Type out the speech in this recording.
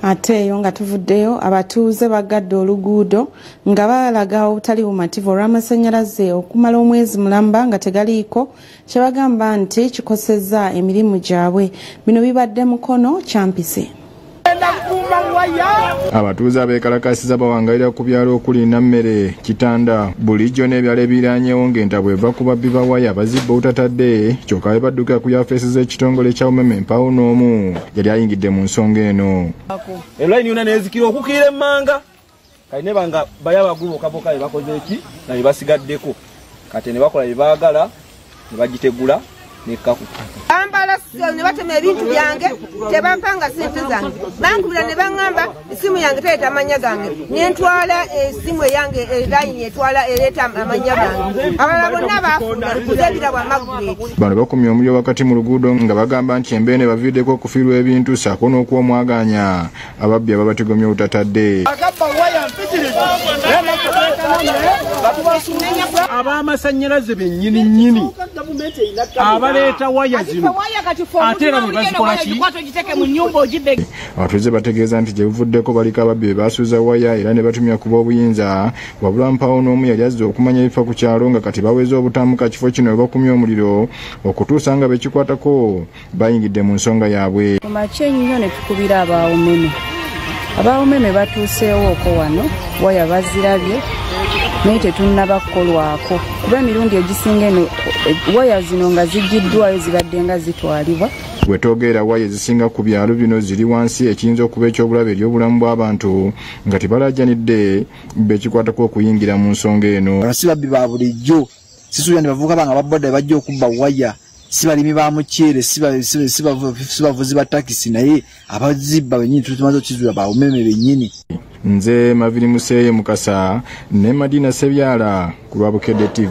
Ate eyo nga tuvuddeyo, abatuuze bagadde oluguudo nga balaga obutali bumativu olw'amasannyalaze okumala omwezi mulamba nga tegaliiko, kye bagamba nti kikosezza emirimu gyabwe. Bino bibadde Mukono Kyampisi. Abatuuze abeekalakasiza bawangalira ku byalo okuli Nammere, Kitanda, Bulijjo n'ebyalo ebiriranyeewo ng'entabwe eva ku babbi ba waya abazibba obutatadde, kyokka bwe baddukira ku yafeesi z'ekitongole kya UMEME mpaawo n'omu yali ayingidde mu nsonga eno. Elayini yonna nezikira okukiira emmanga, kati ne banga bali abagubukabuka be bakoze eki nga be basigaddeko, kati ne bakola bye baagala ne bagitegula nekka ku ttaka. Bambala ne batema ebintu byange, tebampanga ssente zange, bankubira ne baŋŋamba essimu yange tereeta amannya gange, ne ntwala essimu eyange erayini etwala ereeta amannya gange, abalala bonna baafuna nze ebirabo amaguleti. Bano bakumye omuliro wakati mu luguudo nga bagamba nti embeera ebaviiriddeko okufiirwa ebintu ssaako n'okwomwaganya ababbi ababatigomya obutatadde. Ab'amasannyalaze bennyini nnyini abaleeta waya zino ate era bwe bazikola ki? Abatuuze bategeeza nti gye buvuddeko baliko ababbi be baasuuza waya era ne batumya ku b'obuyinza, wabula mpaawo n'omu yali azze okumanya ebifa ku kyalo nga kati baweze obutamuka kifo kino we bakumye omuliro okutuusa nga bekikwatako bayingidde mu nsonga yaabwe. Ku makya ennyo ne tukubira aba UMEME. Aba UMEME batuuseewo okwo wano, waya bazirabye naye tetunnaba kukolwako kuba emirundi egisinga eno waya zino nga zigiddwayo zibadde nga zitwalibwa. Bwe twogera waya ezisinga ku byalo bino ziri wansi, ekiyinza okuba ekyobulabe eri obulamu bw'abantu nga tebalaajanidde bekikwatako okuyingira mu nsonga eno. Bano si babbi ba bulijjo, sisuubira nti bavubuka bange ababoda bajja okubba waya, si balimi ba muceere, si bavuzi ba takisi, naye abazibba bennyini tumaze okukizuula ba UMEME bennyini. Nze Maviri Museeye Mukasa ne Madina Sebyala ku lwa Bukedde TV.